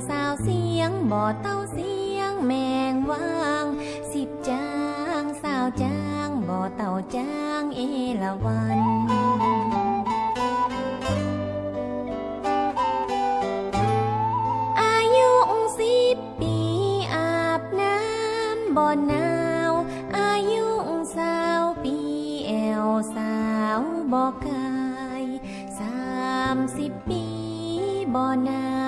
ຊາວຊຽງບໍ່ເຕົ້າຊຽງແມງຫວ່າງ ສິບຈາງຊາວຈາງບໍ່ເຕົ້າຈາງເອລາວັນ. ອາຍຸສິບປີອາບນ້ຳບໍ່ໜາວ ອາຍຸຊາວປີແອວສາວບໍ່ກາຍ ສາມສິບປີບໍ່ໜາ